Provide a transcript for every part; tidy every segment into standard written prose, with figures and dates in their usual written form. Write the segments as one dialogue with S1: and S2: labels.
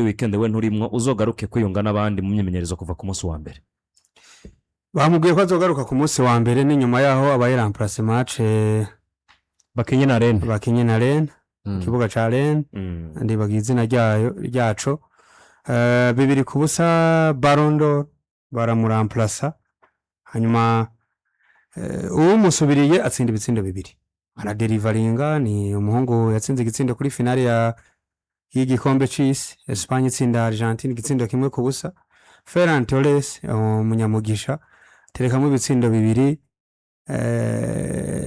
S1: Weekend we nturimwo, uzogaruke kwiyunga n'abandi mu myimenyerezo kuva ku munsi wa mbere.
S2: Bamubwiye ko azogaruka ku munsi wa mbere, n'inyuma yaho abaye remplace match
S3: bakinye na Rennes.
S2: Bakinye na Rennes, ikibuga ca Rennes. Ndibagiye izina ryayo ryaco. 2-0 Ballon d'Or, baramuramplasa, hanyuma uwumusubiriye atsinda ibitsindo bibiri, aradeliveringa. Ni umuhungu yatsinze igitsindo kuri finale ya y'igikombe c'isi, Espagne itsinda Argentine igitsindo 1-0. Ferran Torres, umunyamugisha, terekamwo ibitsindo bibiri.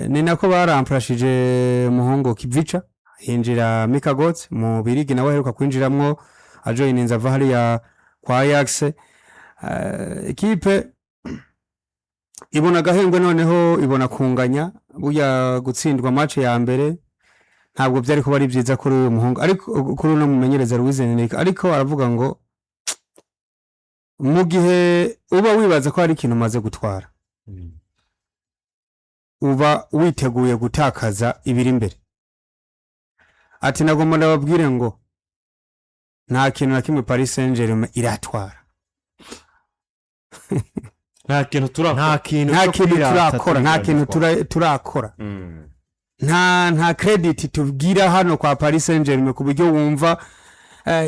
S2: Ni nako baramplashije umuhungu Kvicha, hinjira Mika Godts mu Birigi, nawe aheruka kwinjiramwo ajoyininze ava hariya kwa Ajax. Ikipe ibona agahengwe, noneho ibona kunganya. Burya gutsindwa match ya mbere ntabwo byari kuba ari byiza kuri uyu muhungu, ariko kuri uno mumenyereza Luis Enrique, ariko aravuga ngo mu gihe uba wibaza ko hari ikintu umaze gutwara, uba witeguye gutakaza ibiri imbere. Ati nagomba ndababwire ngo nta kintu na kimwe Paris Saint-Germain iratwara.
S1: Nta kintu turakora.
S3: Nta kintu
S2: nta
S3: cyo
S2: kintu
S3: kwirata.
S2: turakora, nta kintu turakora. Nta credit tubwira hano kwa Paris Saint-Germain ku buryo wumva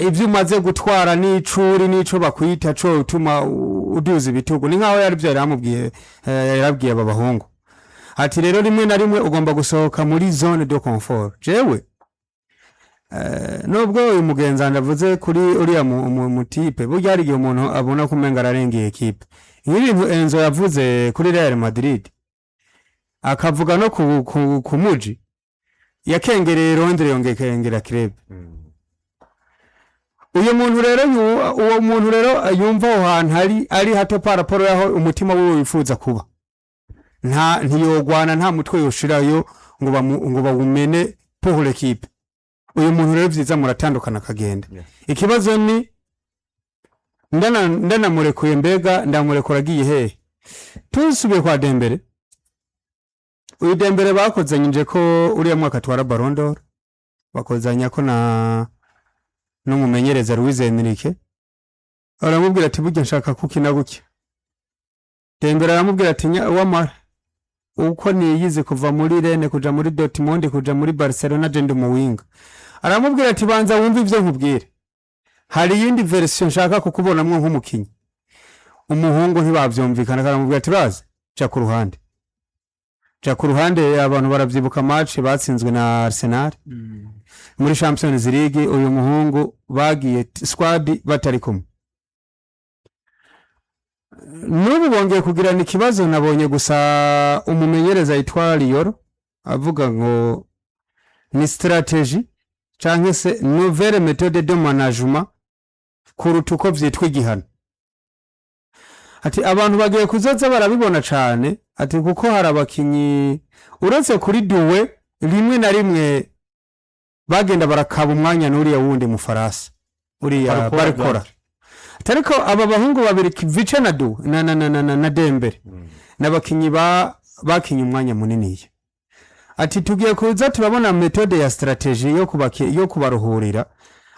S2: ibyo umaze gutwara n'icuri n'ico bakwita co utuma uduza ibitugu. Ni nkaho yari byo yaramubwiye, yarabwiye aba bahungu ati rero rimwe na rimwe ugomba gusohoka muri zone de confort. Jewe nubwo uyu mugenzi wanjye avuze kuri uriya mutipe, burya hari igihe umuntu abona ko umenga ararengeye ekipe. Nk'ibintu Enzo yavuze kuri Real Madrid, akavuga no ku muji yakengereye Londres, yongeye kengera club. Uyu muntu rero uwo muntu rero yumva aho hantu ari hato par rapport yaho umutima wiwe wifuza kuba, nta ntiyogwana, nta mutwe yoshirayo ngo bawumene pour l'équipe. Uyu muntu rero vyiza muratandukana akagenda. Ikibazo ni ndanamurekuye, mbega ndamurekura agiye hehe? Tusubiye kwa Dembele. Uyu Dembele bakozanyije ko uriya mwaka atwara Ballon d'Or, bakozanya ko na n'umumenyereza Luis Enrique. Aramubwira ati burya nshaka kukina gutya. Dembele aramubwira ati wamara uko niyize kuva muri Rennes kuja muri Dortmund kuja muri Barcelona, je ndi umuwinga. Aramubwira ati banza wumve ivyo nkubwire, hari iyindi version nshaka kukubonamwo nk'umukinyi. Umuhungu ntibavyumvikana, aramubwira ati urazi, ja ku ruhande, ja ku ruhande. Abantu baravyibuka match batsinzwe na Arsenal muri Champions League. Uyu muhungu bagiye squad batari kumwe. N'ubu bongeye kugirana ikibazo. Nabonye gusa umumenyereza yitwa Lioro avuga ngo ni stratégie canke se nouvelle méthode de management kuruta uko vyitwa igihano. Ati abantu bagiye kuzoza barabibona cane, ati kuko hari abakinyi uretse kuri Doué rimwe na rimwe bagenda barakaba umwanya n'uriya wundi mufarasa uriya
S3: Barcola.
S2: Barcola. Ati ariko aba bahungu babiri, Kvicha na Doué na Dembele, n'abakinyi bakinye umwanya muniniya. Ati tugiye kuza turabona méthode ya stratégie yo kubaruhurira.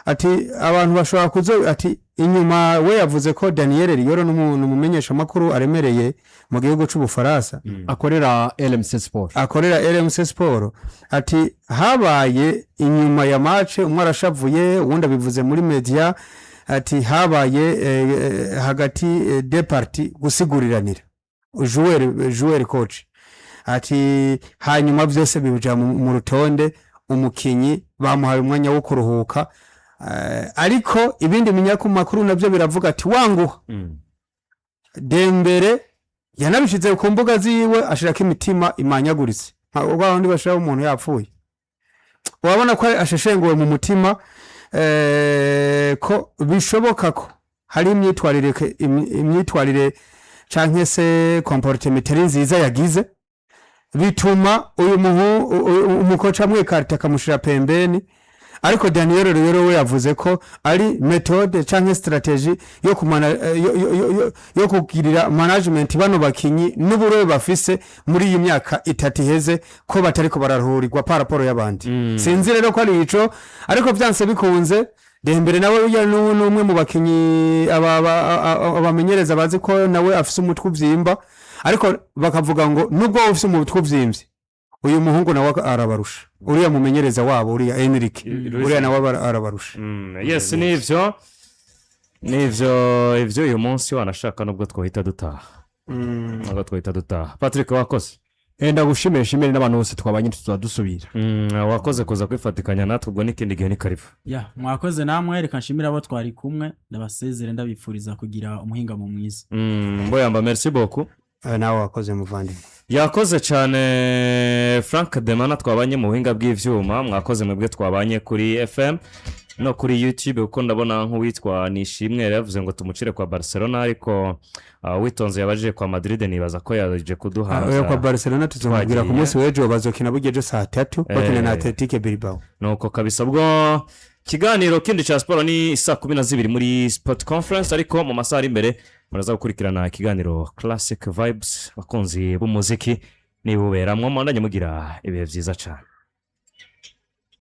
S2: Ati abantu bashobora kuzo, ati inyuma we yavuze ko Daniel Riolo n'umumenyeshamakuru aremereye mu gihugu c'Ubufaransa.
S3: Akorera RMC Sport.
S2: Akorera RMC Sport. Ati habaye inyuma ya match, umwe arashavuye, uwundi abivuze muri media. Ati habaye hagati de parties gusiguriranira joueur coach. Ati hanyuma byose bija mu rutonde, umukinyi bamuhaye umwanya wo kuruhuka. Ariko ibindi binyamakuru navyo biravuga ati wanguha Dembele yanabishize ku mbuga ziwe, ashirako imitima imanyaguritse nka ubwo wundi bashiraho umuntu yapfuye, urabona ko asheshenguwe mu mutima. Ko bishoboka ko hari imyitwarire imyitwarire canke se comportement itari nziza yagize, bituma uyu umukoca amwekarita akamushira pembeni. Ariko Daniel rero we yavuze ko ari méthode canke stratégie yo kumana yo kugirira management bano bakinyi n'uburobe bafise muri iyi myaka 3 iheze, ko batariko bararuhurirwa par rapport y'abandi. Sinzi rero ko ari ico, ariko vyanse bikunze. Dembele nawe burya ni umwe mu bakinnyi abamenyereza bazi ko nawe afise umutwe uvyimba, ariko bakavuga ngo nubwo wowe ufise umutwe uvyimbye, uyu muhungu nawe arabarusha, uriya mumenyereza wabo, uriya Enrique, uriya nawe arabarusha.
S1: Yes, nivyo ivyo uyu munsi wanashaka nubwo twohita dutaha. Patrick, wakoze.
S3: Ndagushimire, shimire n'abantu bose twabanye, tuzaba dusubira.
S1: Wakoze kuza kwifatikanya natwe, ubwo n'ikindi gihe ni karibu.
S4: Ya, mwakoze namwe. Reka nshimire abo twari kumwe, ndabasezere, ndabifuriza kugira umuhingamo mwiza.
S1: Mboyamba, merci beaucoup.
S2: Nawe wakoze, muvandimwe.
S1: Yakoze cyane Frank Demana twabanye mu buhinga bw'ibyuma. Mwakoze mwebwe twabanye kuri FM no kuri YouTube, kuko ndabona nk'uwitwa Nishimwe yari yavuze ngo tumucire kwa Barcelona, ariko witonze yabajije kwa Madrid, nibaza ko yaje kuduha.
S2: Oya, kwa Barcelona tuzamubwira ku
S1: Twagiye.
S2: munsi w'ejo, bazokina burya ejo saa 3 bakina na Athletic Bilbao.
S1: Nuko kabisa, ubwo ikiganiro kindi cya siporo ni saa 12 muri Sport Conference, ariko mu masaha ari imbere muraza gukurikirana ikiganiro Classic Vibes. Abakunzi b'umuziki nibuberamwo, mwandanye mugira ibihe byiza cyane.